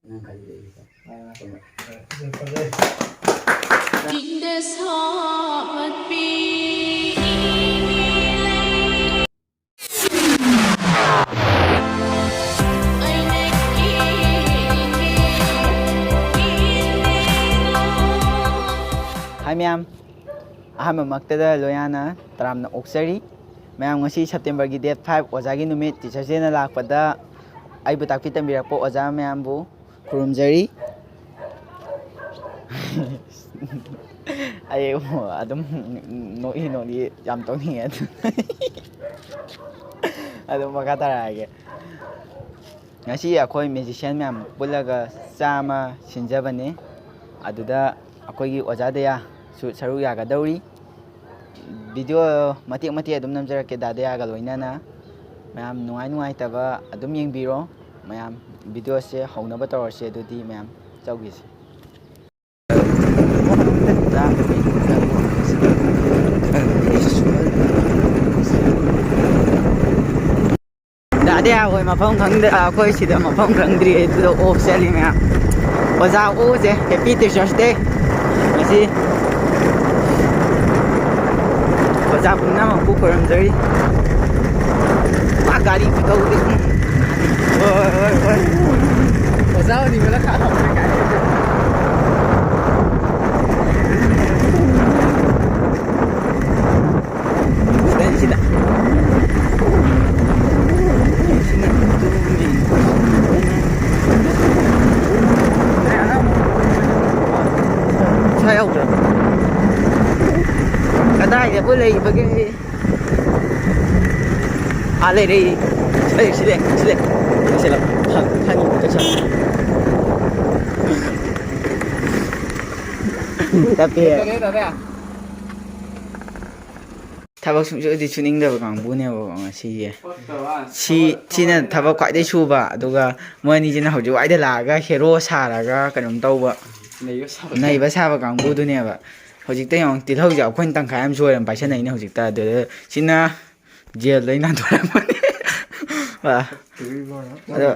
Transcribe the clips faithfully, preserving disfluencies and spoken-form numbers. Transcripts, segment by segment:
ꯅꯪ ꯈꯜꯂꯤꯗꯣ ꯑꯩꯁꯨ ꯇꯧ꯫ ꯆꯤꯡꯗ ꯁꯥꯠꯄꯤ ꯏꯃꯤ ꯂꯩ꯫ ꯑꯩꯅ ꯀꯦꯟꯒꯦ, ꯀꯦꯟꯒꯦꯅ꯫ ꯍꯥꯏ ꯃꯌꯥꯝ, ꯑꯍꯥꯟꯕꯃꯛꯇꯗ ꯂꯣꯌꯥꯅ ꯇꯔꯥꯝꯅ ꯑꯣꯛꯆꯔꯤ꯫ ꯃꯌꯥꯝ, ꯉꯁꯤ ꯁꯦꯞꯇꯦꯝꯕꯔꯒꯤ date five ꯑꯣꯖꯥꯒꯤ ꯅꯨꯃꯤꯠ, Teachers' Dayꯅ ꯂꯥꯛꯄꯗ ꯑꯩꯕꯨ ꯇꯥꯛꯄꯤ ꯇꯝꯕꯤꯔꯛꯄ ꯑꯣꯖꯥ ꯃꯌꯥꯝꯕꯨ ꯈꯨꯔꯨꯝꯖꯔꯤ꯫ ꯑꯩ ꯑꯗꯨꯝ ꯅꯣꯛꯏ ꯅꯣꯛꯏ ꯌꯥꯝ ꯇꯧꯅꯤꯡꯉꯦ ꯑꯗꯨ ꯑꯗꯨꯝ ꯃꯈꯥ ꯇꯥꯔꯛꯑꯒꯦ꯫ ꯉꯁꯤ ꯑꯩꯈꯣꯏ musician ꯃꯌꯥꯝ ꯄꯨꯜꯂꯒ ꯆꯥꯝꯃ ꯁꯤꯟꯖꯕꯅꯤ꯫ ꯑꯗꯨꯗ ꯑꯩꯈꯣꯏꯒꯤ ꯑꯣꯖꯥ ꯗꯌꯥꯁꯨ ꯁꯔꯨꯛ ꯌꯥꯒꯗꯧꯔꯤ꯫ Video ꯃꯇꯦꯛ ꯃꯇꯦꯛ ꯑꯗꯨꯝ ꯅꯝꯖꯔꯛꯀꯦ ꯗꯥ ꯗꯌꯥꯒ ꯂꯣꯏꯅꯅ꯫ ꯃꯌꯥꯝ ꯅꯨꯡꯉꯥꯏ ꯅꯨꯡꯉꯥꯏꯇꯕ ꯑꯗꯨꯝ ꯌꯦꯡꯕꯤꯔꯣ꯫ ꯃꯌꯥꯝ videoꯁꯦ ꯍꯧꯅꯕ ꯇꯧꯔꯁꯦ꯫ ꯑꯗꯨꯗꯤ ꯃꯌꯥꯝ ꯆꯧꯈꯤꯁꯦ꯫ ꯗꯥ ꯗꯌꯥ ꯍꯣꯏ ꯃꯐꯝ ꯈꯪꯗ, ꯑꯩꯈꯣꯏ ꯁꯤꯗ ꯃꯐꯝ ꯈꯪꯗ꯭ꯔꯤ꯫ ꯑꯗꯨꯗ ꯑꯣꯛ ꯆꯠꯂꯤ ꯃꯌꯥꯝ꯫ ꯑꯣꯖꯥ ꯑꯣꯛꯁꯦ, Happy Teachers' Day꯫ ꯉꯁꯤ ꯑꯣꯖꯥ ꯄꯨꯝꯅꯃꯛꯄꯨ ꯈꯨꯔꯨꯝꯖꯔꯤ꯫ ꯃꯥ ꯒꯥꯔꯤ ꯈꯨꯊꯧꯗꯤ, ꯎꯝ꯫ ꯍꯣꯏ, ꯍꯣꯏ, ꯍꯣꯏ꯫ ꯑꯣꯖꯥ ꯑꯣꯏꯅꯤꯡꯕꯅ ꯈꯥ ꯂꯥꯎꯕꯅꯦ ꯀꯥꯏ꯫ ꯁꯤꯗ, ꯁꯤꯗ꯫ ꯁꯤꯅ ꯇꯨꯝꯃꯤ꯫ ꯏꯁꯥ ꯌꯥꯎꯗ꯭ꯔꯕ? ꯀꯗꯥꯏꯗꯕꯨ ꯂꯩꯕꯒꯦ? ꯑꯥ, ꯂꯩꯔꯦ꯫ ꯁꯤ ꯂꯩ, ꯁꯤ ꯂꯩ, ꯁꯤ ꯂꯩ꯫ ꯁꯤ ꯂꯩ꯫ ꯊꯥꯡ-, ꯊꯥꯡ-, ꯆꯠꯁꯤ꯫ ꯇꯞꯄꯦ꯫ ꯊꯕꯛ ꯁꯨꯡꯁꯨꯗꯤ ꯁꯨꯅꯤꯡꯗꯕ ꯀꯥꯡꯕꯨꯅꯦꯕꯀꯣ ꯉꯁꯤꯁꯦ꯫ ꯁꯤ, ꯁꯤꯅ ꯊꯕꯛ ꯈ꯭ꯋꯥꯏꯗꯩ ꯁꯨꯕ, ꯑꯗꯨꯒ ꯃꯣꯏ ꯑꯅꯤꯁꯤꯅ ꯍꯧꯖꯤꯛ ꯋꯥꯏꯗ ꯂꯥꯛꯑꯒ hero ꯁꯥꯔꯒ ꯀꯩꯅꯣꯝ ꯇꯧꯕ, ꯅꯩꯕ ꯁꯥꯕ ꯀꯥꯡꯕꯨꯗꯨꯅꯦꯕ꯫ ꯍꯧꯖꯤꯛꯇ ꯌꯦꯡꯉꯣ, ꯇꯤꯜꯍꯧꯁꯦ ꯑꯩꯈꯣꯏꯅ ꯇꯪꯈꯥꯏ ꯑꯃ ꯁꯣꯏꯔ ꯄꯥꯏꯁꯟꯅꯩꯅꯦ ꯍꯧꯖꯤꯛꯇ꯫ ꯑꯗꯨꯗ ꯁꯤꯅ jailꯗꯩ ꯅꯥꯟꯊꯣꯔꯛꯄꯅꯦ꯫ ꯑ, ꯑꯗꯣ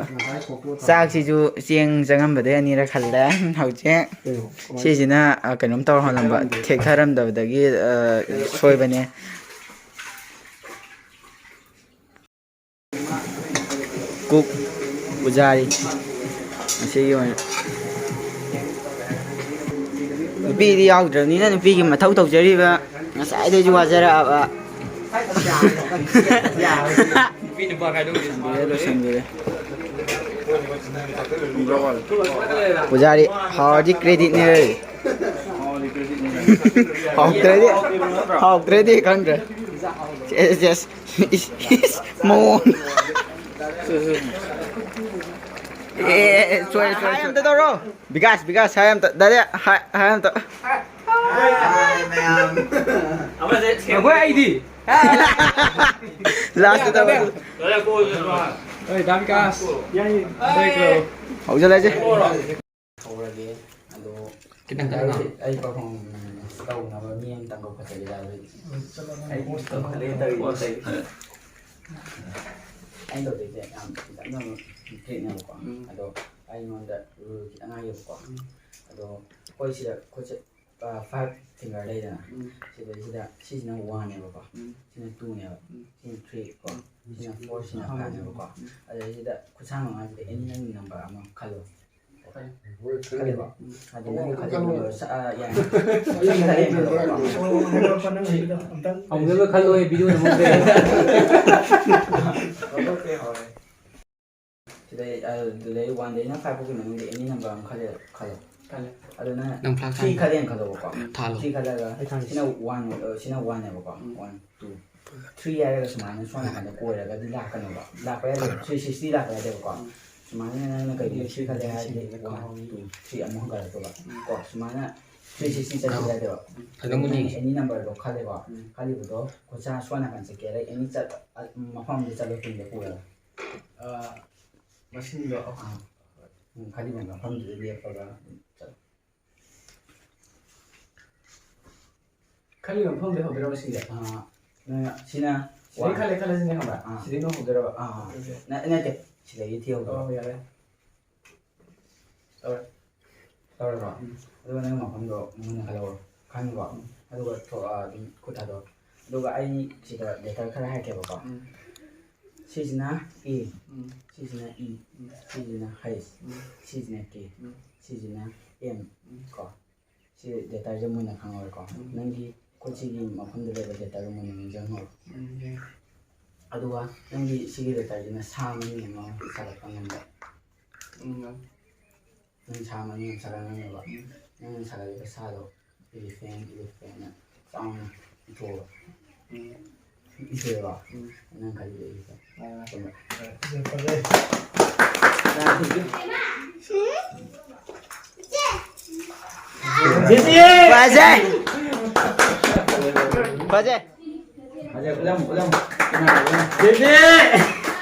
ꯆꯥꯛꯁꯤꯁꯨ ꯆꯦꯡ ꯆꯪꯉꯝꯕꯗꯩ ꯑꯅꯤꯔꯛ ꯍꯜꯂꯦ꯫ ꯍꯧꯖꯤꯛ ꯁꯤꯁꯤꯅ, ꯑ, ꯀꯩꯅꯣꯝ ꯇꯧꯔ ꯍꯜꯂꯝꯕ, ꯊꯦꯛꯊꯔꯝꯗꯕꯗꯒꯤ, ꯑ, ꯁꯣꯏꯕꯅꯦ꯫ ꯀꯨꯛ ꯄꯨꯖꯥꯔꯤ ꯉꯁꯤꯒꯤ ꯑꯣꯏꯅ꯫ ꯅꯨꯄꯤꯗꯤ ꯌꯥꯎꯗ꯭ꯔꯕꯅꯤꯅ ꯅꯨꯄꯤꯒꯤ ꯃꯊꯧ ꯇꯧꯖꯔꯤꯕ ꯉꯁꯥꯏꯗꯩꯁꯨ ꯋꯥꯖꯔꯛꯑꯕ꯫ ꯅꯨꯄꯤ ꯅꯨꯄꯥ ꯈꯥꯏꯗꯣꯛꯇꯦ꯫ ꯂꯣꯏꯁꯤꯟꯕꯤꯔꯦ, ꯂꯣꯏꯁꯤꯟꯕꯤꯔꯦ꯫ ꯄꯨꯖꯥꯔꯤ ꯍꯥꯎꯔꯗꯤ creditꯅꯦ꯫ ꯍꯥꯎꯇ꯭ꯔꯗꯤ, ꯍꯥꯎꯇ꯭ꯔꯗꯤ ꯈꯪꯗ꯭ꯔꯦ꯫ Yes, yes. ꯏꯁ, ꯏꯁ, ꯃꯑꯣꯡ꯫ ꯑꯦ, ꯑꯦ, ꯑꯦ, sorry, sorry, ꯍꯥꯏ ꯑꯝꯇ ꯇꯧꯔꯣ꯫ ꯕꯤꯀꯥꯁ, ꯕꯤꯀꯥꯁ, ꯍꯥꯏ ꯑꯝꯇ꯫ ꯗꯥꯏꯔꯦꯛ ꯍꯥꯏ, ꯍꯥꯏ ꯑꯝꯇ꯫ ꯑꯩꯈꯣꯏ ꯑꯩꯗꯤ꯫ Last ꯇꯧꯔꯣ꯫ ꯍꯣꯏ, ꯗꯥ ꯕꯤꯀꯥꯁ꯫ ꯍꯧꯖꯤꯜꯂꯁꯦ꯫ ꯍꯧꯔꯒꯦ꯫ ꯑꯗꯣ ꯈꯤꯇꯪ ꯀꯟꯅ ꯑꯩ, ꯉꯥꯡꯉꯣ꯫ ꯑꯩ perform ꯇꯧꯅꯕ ꯃꯤ ꯑꯃꯇꯪ ꯀꯧꯈꯠꯆꯒꯦ꯫ ꯑꯩ ꯀꯧꯈꯠꯂꯦ ꯇꯧꯔꯤꯁꯦ꯫ ꯑꯩꯅ ꯇꯧꯗꯣꯏꯁꯦ ꯌꯥꯝ ꯈꯤꯇꯪ ꯇ꯭ꯔꯤꯛꯅꯦꯕꯀꯣ꯫ ꯎꯝ꯫ ꯑꯗꯣ ꯑꯩꯉꯣꯟꯗ rule ꯈꯤꯇꯪ ꯍꯥꯏꯒꯦꯕꯀꯣ꯫ ꯎꯝ꯫ ꯑꯗꯣ ꯑꯩꯈꯣꯏ ꯁꯤꯗ ꯈꯨꯠꯁꯦ, ꯑ, five finger ꯂꯩꯗꯅ꯫ ꯎꯝ꯫ ꯁꯤꯗꯩꯁꯤꯗ ꯁꯤꯁꯤꯅ oneꯅꯦꯕꯀꯣ꯫ ꯎꯝ꯫ ꯁꯤꯅ twoꯅꯦꯕ꯫ ꯎꯝ꯫ ꯁꯤꯅ three ꯀꯣ꯫ ꯎꯝ꯫ ꯁꯤꯅ four, ꯁꯤꯅ fiveꯅꯦꯕꯀꯣ꯫ ꯎꯝ꯫ ꯑꯗꯩꯁꯤꯗ ꯈꯨꯠꯁꯥ ꯃꯉꯥꯁꯤꯗ any ꯅꯪꯒꯤ number ꯑꯃ ꯈꯜꯂꯣ꯫ ꯈꯜꯂꯦꯀꯣ? ꯑꯗꯨ ꯅꯪ ꯈꯜꯂꯦ, ꯈꯜꯂꯦ꯫ ꯁ-, ꯑ, ꯌꯥꯏ꯫ ꯁꯤ ꯈꯜꯂꯦ, ꯈꯜꯂꯦꯀꯣ? ꯑꯃꯨꯛꯇꯪꯒ ꯈꯜꯂꯣꯍꯦ, video ꯅꯝꯍꯧꯗꯦ꯫ ꯁꯤꯗꯩ, ꯑ, ꯑꯗꯨꯗꯩ oneꯗꯩꯅ five ꯐꯥꯎꯒꯤ ꯃꯅꯨꯡꯗ any number ꯑꯃ ꯈꯜꯂꯦ, ꯈꯜꯂꯣ꯫ ꯈꯜꯂꯦ꯫ ꯑꯗꯨ ꯅꯪ ꯅꯪ flag three ꯊꯥꯜꯂꯣ꯫ ꯈꯜꯂꯦꯅ ꯈꯜꯂꯣꯕꯀꯣ꯫ ꯊꯥꯜꯂꯣ꯫ Three ꯈꯜꯂꯒ ꯑꯩ ꯊꯥꯜꯂꯦ꯫ ꯁꯤꯅ one, ꯑ, ꯁꯤꯅ oneꯅꯦꯕꯀꯣ꯫ ꯎꯝ꯫ One, two, three ꯍꯥꯏꯔꯒ ꯁꯨꯃꯥꯏꯅ ꯁꯣꯝ ꯅꯥꯀꯟꯗ ꯀꯣꯏꯔꯒꯗꯤ ꯂꯥꯛꯀꯅꯣꯕ꯫ ꯂꯥꯛꯄ ꯌꯥꯗꯦꯕ꯫ Three sixty ꯂꯥꯛꯄ ꯌꯥꯗꯦꯕꯀꯣ꯫ ꯎꯝ꯫ ꯁꯨꯃꯥꯏꯅ ꯅꯪꯅ ꯀꯩꯒꯨꯝꯕ three ꯈꯜꯂꯦ ꯍꯥꯏꯔꯗꯤ, one, two, three ꯑꯃꯨꯛ ꯍꯟꯒꯠꯂꯛꯇꯣꯏꯕ꯫ ꯎꯝ꯫ ꯀꯣ, ꯁꯨꯃꯥꯏꯅ three sixty ꯆꯠꯈꯤꯕ ꯌꯥꯗꯦꯕ꯫ ꯑꯗꯨꯝ ꯅꯪ ꯃꯨꯟꯅ any numberꯗꯣ ꯈꯜꯂꯦꯀꯣ꯫ ꯎꯝ꯫ ꯈꯜꯂꯤꯕꯗꯣ ꯈꯨꯠꯁꯥ ꯁꯣꯝ ꯅꯥꯀꯟ ꯆꯠꯀꯦꯔꯥ, any ꯆꯠ-, ꯑ, ꯃꯐꯝ ꯑꯃꯗ ꯆꯠꯂꯣ, ꯇꯨꯡꯗ ꯄꯨꯔꯒ꯫ ꯑ, ꯃꯁꯤꯡꯗꯣ꯫ ꯑꯥ꯫ ꯎꯝ, ꯈꯜꯂꯤꯕ ꯃꯐꯝꯗꯨꯗ ꯂꯦꯞꯄꯒ ꯆꯠꯂꯣ꯫ ꯈꯜꯂꯤꯕ ꯃꯐꯝꯗꯩ ꯍꯧꯗꯣꯏꯔꯣ ꯃꯁꯤꯡꯁꯦ? ꯑꯥ, ꯅꯪꯅ ꯁꯤꯅ, ꯁꯤꯗꯩ ꯈꯜꯂꯦ ꯈꯜꯂꯁꯤꯅꯦ, ꯈꯪꯕ꯭ꯔꯥ? ꯑꯥ꯫ ꯁꯤꯗꯩ ꯑꯗꯨꯝ ꯍꯧꯗꯣꯏꯔꯕ? ꯑꯥ, ꯑꯣꯀꯦ, ꯑꯣꯀꯦ꯫ ꯅ-, ꯅꯠꯇꯦ, ꯁꯤꯗꯒꯤ ꯊꯤꯍꯧꯗꯣꯏꯕ꯫ ꯑꯣ, ꯌꯥꯔꯦ꯫ ꯇꯧꯔꯦ꯫ ꯇꯧꯔꯕ꯭ꯔꯣ? ꯎꯝ꯫ ꯑꯗꯨꯒ ꯅꯪ ꯃꯐꯝꯗꯣ ꯃꯨꯟꯅ ꯈꯜꯂꯣ꯫ ꯈꯪꯉꯤꯀꯣ? ꯎꯝ꯫ ꯑꯗꯨꯒ ꯊꯣꯛ-, ꯑ, ꯑꯗꯨꯝ ꯈꯨꯠ ꯊꯥꯗꯣꯛꯑꯣ꯫ ꯑꯗꯨꯒ ꯑꯩ ꯁꯤꯗ letter ꯈꯔ ꯍꯥꯏꯔꯛꯀꯦꯕꯀꯣ꯫ ꯎꯝ꯫ ꯁꯤꯁꯤꯅ A, ꯎꯝ꯫ ꯁꯤꯁꯤꯅ E, ꯎꯝ꯫ ꯁꯤꯁꯤꯅ H, ꯎꯝ꯫ ꯁꯤꯁꯤꯅ K, ꯎꯝ꯫ ꯁꯤꯁꯤꯅ M ꯎꯝ꯫ ꯀꯣ꯫ ꯁꯤ letterꯁꯦ ꯃꯨꯟꯅ ꯈꯪꯍꯧꯔꯦꯀꯣ꯫ ꯎꯝ꯫ ꯅꯪꯒꯤ ꯈꯨꯠꯁꯤꯒꯤ ꯃꯐꯝꯗ ꯂꯩꯕ letterꯗꯣ ꯃꯨꯟꯅ ꯅꯤꯡꯁꯤꯡꯍꯧꯔꯣ꯫ ꯎꯝ, ꯌꯥꯏ꯫ ꯑꯗꯨꯒ ꯅꯪꯒꯤ ꯁꯤꯒꯤ letterꯁꯤꯅ ꯁꯥ ꯑꯃꯅꯤ ꯑꯃ ꯁꯥꯒꯠꯄ ꯉꯝꯕ꯫ ꯎꯝ, ꯌꯥꯏ꯫ ꯅꯪ ꯁꯥ ꯑꯃꯅꯤ ꯑꯃ ꯁꯥꯒꯠ ꯉꯝꯃꯦꯕ꯫ ꯎꯝ꯫ ꯅꯪꯅ ꯁꯥꯒꯠꯂꯤꯕ ꯁꯥꯗꯣ elephant, elephantꯅ ꯆꯥꯎꯅ ꯏꯊꯣꯛꯑꯣ꯫ ꯎꯝ꯫ ꯏꯊꯣꯛꯑꯦꯕ꯫ ꯎꯝ꯫ ꯅꯪ ꯈꯜꯂꯤꯗꯣ elephant꯫ ꯑꯥ꯫ ꯆꯨꯝꯕ꯭ꯔꯥ? ꯐꯖꯩ, ꯐꯖꯩ꯫ ꯐꯖꯩ! ꯐꯖꯩ! ꯐꯖꯩ! ꯐꯖꯩ, ꯎꯠꯂꯝꯃꯨ, ꯎꯠꯂꯝꯃꯨ꯫ ꯀꯅꯥ ꯎꯠꯂꯝꯃꯨ?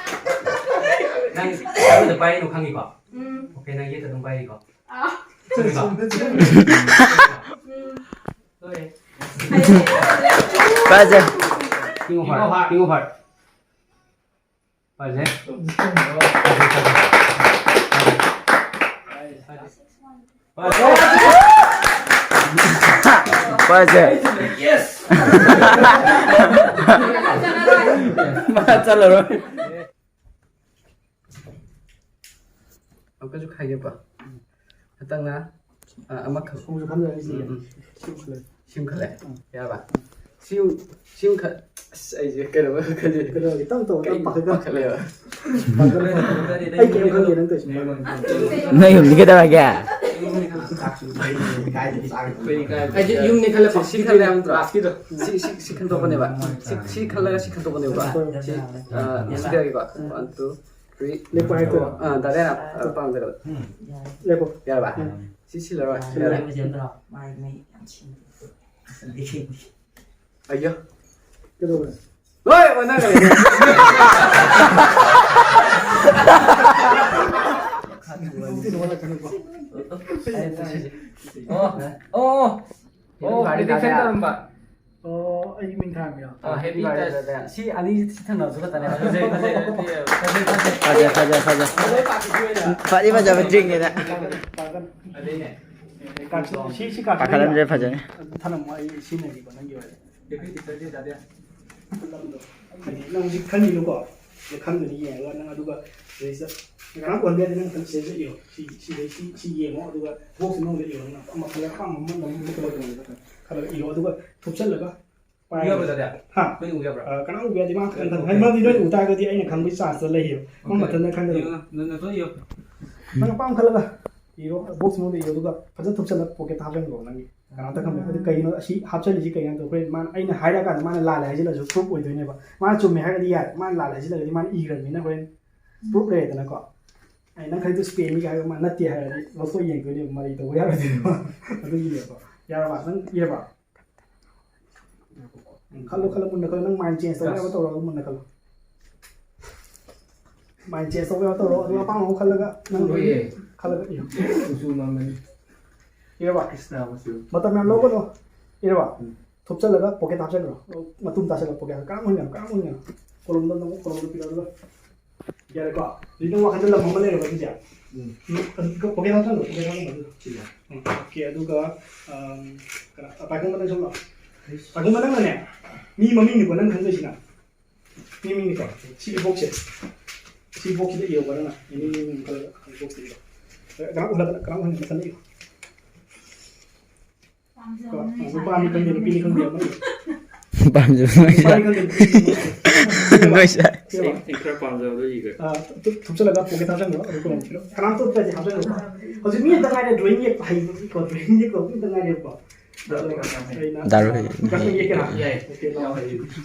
ꯅꯪ ꯀꯔꯝꯕꯗ ꯄꯥꯏꯔꯤꯅꯣ ꯈꯪꯉꯤꯀꯣ? ꯎꯝ꯫ ꯑꯣꯀꯦ, ꯅꯪ ꯌꯦꯠꯇ ꯑꯗꯨꯝ ꯄꯥꯏꯔꯤꯀꯣ? ꯑꯥ꯫ ꯆꯨꯝꯃꯤꯀꯣ? ꯎꯝ꯫ ꯂꯣꯏꯔꯦ꯫ ꯐꯖꯩ꯫ King of heart, king of heart꯫ ꯐꯖꯩ꯫ ꯐꯖꯩ꯫ Yes! ꯃꯥ ꯆꯠꯂꯔꯣꯏ꯫ ꯑꯃꯨꯛꯀꯁꯨ ꯈꯥꯏꯒꯦꯀꯣ꯫ ꯍꯟꯗꯛꯅ, ꯑ, ꯑꯃꯈꯛ꯫ ꯁꯣꯝꯁꯨ ꯐꯝꯖꯔꯒ ꯁꯤ ꯎꯝ, ꯎꯝ꯫ ꯁꯤ ꯑꯃꯨꯛ ꯈꯜꯂꯒꯦ꯫ ꯁꯤ ꯑꯃꯨꯛ ꯈꯜꯂꯦ? ꯎꯝ꯫ ꯌꯥꯔꯕ? ꯁꯤ ꯑꯃꯨꯛ, ꯁꯤ ꯑꯃꯨꯛ ꯈ-, ꯑꯁ, ꯑꯩꯁꯦ ꯀꯩꯅꯣ ꯈꯜꯂꯤ꯫ ꯀꯩꯅꯣꯒꯤ ꯇꯞ ꯇꯧ, ꯇꯞ ꯀꯩ ꯄꯥꯈꯠꯀꯅꯨ꯫ ꯄꯥꯈꯠꯂꯦꯕ? ꯄꯥꯈꯠꯀꯅꯨ, ꯄꯥꯈꯠꯀꯅꯨ꯫ ꯑꯩ ꯀꯩꯝ ꯈꯪꯗꯦ, ꯅꯪ ꯇꯧꯔꯤꯁꯤ꯫ ꯅꯣꯏ ꯌꯨꯝꯗꯤ ꯀꯩꯗꯧꯔꯒꯦ? ꯑꯩꯗꯤ ꯌꯨꯝꯅꯤ ꯈꯜꯂꯦꯀꯣ, ꯁꯤ ꯈꯜꯂꯦ ꯍꯥꯏꯕ ꯅꯠꯇ꯭ꯔꯣ? ꯁꯤ, ꯁꯤ, ꯁꯤ ꯈꯟꯗꯣꯛꯄꯅꯦꯕ꯫ ꯁꯤ, ꯁꯤ, ꯁꯤ ꯈꯜꯂꯒ ꯁꯤ ꯈꯟꯗꯣꯛꯄꯅꯦꯕ꯫ ꯁꯤ, ꯑ, ꯁꯤ ꯄꯤꯔꯒꯦꯀꯣ꯫ One, two, three꯫ ꯂꯦꯞꯄꯣ ꯍꯥꯏꯔꯛꯇꯣꯏꯔꯣ? ꯑ, ꯗꯥ ꯗꯥꯏꯅꯥ, ꯑ, ꯄꯥꯝꯖꯕꯗꯣ꯫ ꯂꯦꯞꯄꯣ꯫ ꯌꯥꯔꯕ? ꯎꯝ꯫ ꯁꯤ ꯁꯤꯜꯂꯔꯣꯏ꯫ ꯁꯤꯜꯂꯔꯣꯏ꯫ ꯌꯥꯔꯦ꯫ ꯃꯥꯏ ꯃꯩ ꯌꯥꯝ ꯁꯤꯡꯉꯦ꯫ ꯑꯌꯥ꯫ ꯀꯩꯗꯧꯔꯦ? ꯂꯣꯏ ꯑꯣꯟꯅꯈ꯭ꯔꯦ꯫ ꯑꯣ, ꯑꯣ, ꯑꯣ꯫ ꯑꯣ, ꯐꯔꯦ, prediction ꯐꯔꯦ꯫ ꯇꯧꯔꯝꯕ꯫ ꯑꯣ, ꯑꯩꯒꯤ ꯃꯤꯡ ꯊꯥꯔꯝꯃꯤꯔꯣ? ꯑꯥ, happy ꯕꯥꯔꯗꯦ꯫ ꯇꯥꯏꯁ꯫ ꯁꯤ ꯑꯅꯤꯁꯤ ꯊꯪꯅꯕꯁꯨ ꯈꯛꯇꯅꯦ꯫ ꯐꯖꯩ, ꯐꯖꯩ, ꯐꯖꯩ꯫ ꯐꯖꯩ, ꯐꯖꯩ꯫ ꯐꯖ ꯐꯖ ꯐꯖ ꯐꯖꯩ, ꯄꯥꯔꯇꯤꯒꯤ ꯑꯣꯏꯅ꯫ ꯐꯗꯤ ꯐꯖꯕ ꯗ꯭ꯔꯤꯡꯅꯤꯗ꯫ ꯑꯗꯩꯅꯦ꯫ ꯀꯥꯔꯇꯨꯟ, ꯁꯤ, ꯁꯤ ꯀꯥꯔꯇꯨꯟ ꯄꯥꯈꯠꯍꯟꯗ꯭ꯔꯦ ꯐꯖꯅ꯫ ꯑꯗꯨ ꯊꯅꯝꯃꯣ, ꯑꯩ ꯁꯤꯖꯤꯟꯅꯔꯤꯕ ꯅꯪꯒꯤ ꯑꯣꯏꯔꯗꯤ꯫ Happy teacher day, ꯗꯥꯗꯥ꯫ ꯍꯥꯏꯗꯤ ꯅꯪ ꯍꯧꯖꯤꯛ ꯈꯟꯈꯤꯅꯨꯀꯣ꯫ ꯑꯗꯨ ꯈꯟꯕꯗꯤ ꯌꯦꯡꯉꯒ ꯅꯪ ꯑꯗꯨꯒ ꯁꯤꯗꯩꯁꯤꯗ ꯀꯅꯥꯝ ꯑꯣꯟꯕ ꯌꯥꯗꯦ, ꯅꯪ ꯁꯤꯗꯩꯁꯤꯗ ꯏꯔꯣ꯫ ꯁꯤ, ꯁꯤꯗꯩ, ꯁꯤ, ꯁꯤ ꯌꯦꯡꯉꯣ, ꯑꯗꯨꯒ ꯕꯣꯛꯁ ꯃꯅꯨꯡꯗ ꯏꯔꯣ, ꯅꯪ ꯑꯃ ꯈꯜꯂꯒ ꯑꯄꯥꯝꯕ ꯑꯃ ꯅꯪ ꯈꯜꯂꯒ ꯈꯜꯂꯒ ꯏꯔꯣ, ꯑꯗꯨꯒ ꯊꯨꯞꯆꯜꯂꯒ ꯄꯥꯏꯔꯣ꯫ ꯎ ꯌꯥꯕ꯭ꯔꯥ, ꯗꯥꯗꯥ? ꯍꯥ? ꯅꯣꯏ ꯎ ꯌꯥꯕ꯭ꯔꯥ? ꯑ, ꯀꯅꯥꯝ ꯎꯕ ꯌꯥꯗꯦ, ꯃꯥ ꯈꯛꯇꯪ ꯈꯟ-, ꯍꯥꯏꯗꯤ ꯃꯔꯝꯗꯤ ꯅꯣꯏꯅ ꯎ ꯇꯥꯔꯒꯗꯤ ꯑꯩꯅ ꯈꯪꯕꯒꯤ ꯆꯥꯟꯁꯇ ꯂꯩꯌꯦꯕ꯫ ꯃꯥ ꯃꯊꯟꯇ ꯈꯟꯒꯗꯕ꯫ ꯌꯦꯡꯉꯣ, ꯅꯪ, ꯅꯪ ꯂꯣꯏ ꯏꯌꯣ꯫ ꯅꯪ ꯑꯄꯥꯝꯕ ꯈꯜꯂꯒ ꯏꯔꯣ, ꯕꯣꯛꯁ ꯃꯅꯨꯡꯗ ꯏꯔꯣ, ꯑꯗꯨꯒ ꯐꯖꯅ ꯊꯨꯞꯆꯜꯂ ꯄꯣꯀꯦꯠꯇ ꯍꯥꯞꯆꯟꯈ꯭ꯔꯣ ꯅꯪꯒꯤ꯫ ꯀꯅꯥꯝꯇ ꯈꯪꯗꯦ꯫ ꯑꯗꯨ ꯀꯩꯅꯣ ꯑꯁꯤ ꯍꯥꯞꯆꯜꯂꯤꯁꯤ ꯀꯩꯅꯣ ꯍꯥꯏꯕꯗ ꯑꯩꯈꯣꯏ ꯃꯥꯅ, ꯑꯩꯅ ꯍꯥꯏꯔꯛꯑꯀꯥꯟꯗ ꯃꯥꯅ ꯂꯥꯜꯂꯦ ꯍꯥꯏꯖꯤꯜꯂꯁꯨ ꯄ꯭ꯔꯨꯐ ꯑꯣꯏꯗꯣꯏꯅꯦꯕ꯫ ꯃꯥꯅ ꯆꯨꯝꯃꯦ ꯍꯥꯏꯔꯒꯗꯤ ꯌꯥꯔꯦ, ꯃꯥꯅ ꯂꯥꯜꯂꯦ ꯍꯥꯏꯖꯤꯜꯂꯒꯗꯤ ꯃꯥꯅ ꯏꯈ꯭ꯔꯕꯅꯤꯅ ꯍꯣꯔꯦꯟ ꯄ꯭ꯔꯨꯐ ꯂꯩꯔꯦꯗꯅꯀꯣ꯫ ꯑꯩ ꯅꯪ ꯈꯜꯂꯤꯗꯣ ꯁ꯭ꯄꯦꯟꯒꯤ ꯍꯥꯏꯔꯒ ꯃꯥ ꯅꯠꯇꯦ ꯍꯥꯏꯔꯗꯤ ꯂꯧꯊꯣꯛ ꯌꯦꯡꯗꯣꯏꯅꯦꯕ, ꯃꯔꯩ ꯇꯧꯕ ꯌꯥꯔꯣꯏꯗꯣꯏꯅꯦꯕ꯫ ꯑꯗꯨꯒꯤꯅꯦꯕ꯫ ꯌꯥꯔꯕ? ꯅꯪ ꯏꯔꯕ? ꯎꯝ, ꯈꯜꯂꯣ, ꯈꯜꯂꯣ, ꯃꯨꯟꯅ ꯈꯜꯂꯣ꯫ ꯅꯪ ꯃꯥꯏꯟ ꯆꯦꯟꯖ ꯇꯧꯕ ꯌꯥꯕ ꯇꯧꯔꯣ, ꯑꯗꯨ ꯃꯨꯟꯅ ꯈꯜꯂꯣ꯫ ꯃꯥꯏꯟ ꯆꯦꯟꯖ ꯇꯧꯕ ꯌꯥꯕ ꯇꯧꯔꯣ, ꯑꯗꯨꯒ ꯑꯄꯥꯝꯕ ꯑꯃ ꯈꯜꯂꯒ ꯅꯪ ꯍꯣꯏꯌꯦ꯫ ꯈꯜꯂꯒ ꯏꯌꯣ꯫ ꯀꯨꯆꯨ ꯃꯝꯕꯅꯤ꯫ ꯏꯔꯕ? ꯀ꯭ꯔꯤꯁꯅ ꯃꯆꯨ꯫ ꯃꯇꯝ ꯌꯥꯝ ꯂꯧꯒꯅꯨ꯫ ꯏꯔꯕ? ꯎꯝ꯫ ꯊꯨꯞꯆꯜꯂꯒ ꯄꯣꯀꯦꯠ ꯍꯥꯞꯆꯟꯈ꯭ꯔꯣ꯫ ꯃꯇꯨꯝ ꯇꯥꯁꯜꯂꯣ, ꯄꯣꯀꯦꯠ꯫ ꯀꯅꯥꯝ ꯎꯍꯟꯒꯅꯨ, ꯀꯅꯥꯝ ꯎꯍꯟꯒꯅꯨ꯫ ꯀꯣꯂꯣꯝꯗꯣ ꯅꯪ ꯀꯣꯂꯣꯝꯗꯣ ꯄꯤꯔꯣ, ꯑꯗꯨꯒ ꯌꯥꯔꯦꯀꯣ? ꯍꯧꯖꯤꯛ ꯅꯪ ꯋꯥꯈꯜꯗ ꯂꯝ ꯑꯃ ꯂꯩꯔꯕ, ꯁꯤꯁꯦ? ꯎꯝ꯫ ꯎꯝ, ꯑꯗꯨ ꯄꯣꯀꯦꯠ ꯍꯥꯞꯆꯜꯂꯣ, ꯄꯣꯀꯦꯠ ꯍꯥꯞꯆꯜꯂꯣ, ꯑꯗꯨꯒ꯫ ꯁꯤꯗ꯫ ꯎꯝ, ꯑꯣꯀꯦ, ꯑꯗꯨꯒ, ꯑꯝ, ꯀꯩꯅꯣ, ꯄꯥꯏꯈꯣꯝꯕ ꯅꯪ ꯁꯣꯝ ꯂꯥꯛꯑꯣ꯫ ꯄꯥꯏꯈꯣꯝꯕ ꯅꯪꯅꯅꯦ, ꯃꯤ ꯃꯃꯤꯡꯅꯤꯀꯣ ꯅꯪ ꯈꯟꯗꯣꯏꯁꯤꯅ꯫ ꯃꯤ ꯃꯃꯤꯡꯅꯤꯀꯣ꯫ ꯁꯤꯒꯤ ꯕꯣꯛꯁꯁꯦ꯫ ꯁꯤ ꯕꯣꯛꯁꯁꯤꯗ ꯏꯌꯣꯕ ꯅꯪꯅ꯫ ꯑꯦꯅꯤ ꯃꯤ ꯃꯃꯤꯡ ꯈꯜꯂꯒ ꯕꯣꯛꯁꯇ ꯏꯔꯣ꯫ ꯀꯅꯥꯝ ꯎꯍꯜꯂꯛꯀꯅꯨ, ꯀꯅꯥꯝ ꯎꯍꯟꯒꯅꯨ, ꯃꯊꯟꯇ ꯏꯌꯣ꯫ ꯀꯣ, ꯅꯨꯄꯥꯅꯤ ꯈꯪꯗꯦ, ꯅꯨꯄꯤꯅꯤ ꯈꯪꯗꯦ, ꯑꯃ ꯏꯌꯣ꯫ ꯄꯥꯝꯖꯕ ꯅꯣꯏꯁꯦ꯫ ꯅꯨꯄꯥꯅꯤ ꯈꯪꯗꯦ, ꯅꯨꯄꯤꯅꯤ ꯈꯪꯗꯦ꯫ ꯅꯣꯏꯁꯦ꯫ ꯏꯌꯣ꯫ ꯑꯩ ꯈꯔ ꯄꯥꯝꯖꯕꯗꯣ ꯏꯈ꯭ꯔꯦ꯫ ꯑ, ꯊꯨꯞ-, ꯊꯨꯞꯆꯜꯂꯒ ꯄꯣꯀꯦꯠ ꯍꯥꯞꯆꯜꯂꯣ, ꯑꯗꯨ ꯀꯣꯂꯣꯝ ꯄꯤꯔꯣ꯫ ꯀꯅꯥꯝꯇ ꯎꯠꯇ꯭ꯔꯗꯤ ꯍꯥꯞꯆꯜꯂꯣꯀꯣ꯫ ꯍꯧꯖꯤꯛ ꯃꯤ ꯑꯝꯇ ꯉꯥꯏꯔꯦ, ꯗ꯭ꯔꯣꯌꯤꯡ ꯌꯦꯛꯄ ꯍꯩꯕꯀꯣ, ꯗ꯭ꯔꯣꯌꯤꯡ ꯌꯦꯛꯄ ꯃꯤ ꯑꯝꯇ ꯉꯥꯏꯔꯦꯕꯀꯣ꯫ ꯑꯗꯣ ꯑꯩꯅ ꯗꯥꯔꯨ ꯍꯩ꯫ ꯀꯁꯇꯝ ꯌꯦꯛꯀꯦꯔꯥ? ꯌꯥꯏ꯫ ꯑꯣꯀꯦ, ꯂꯥꯛꯑꯣ꯫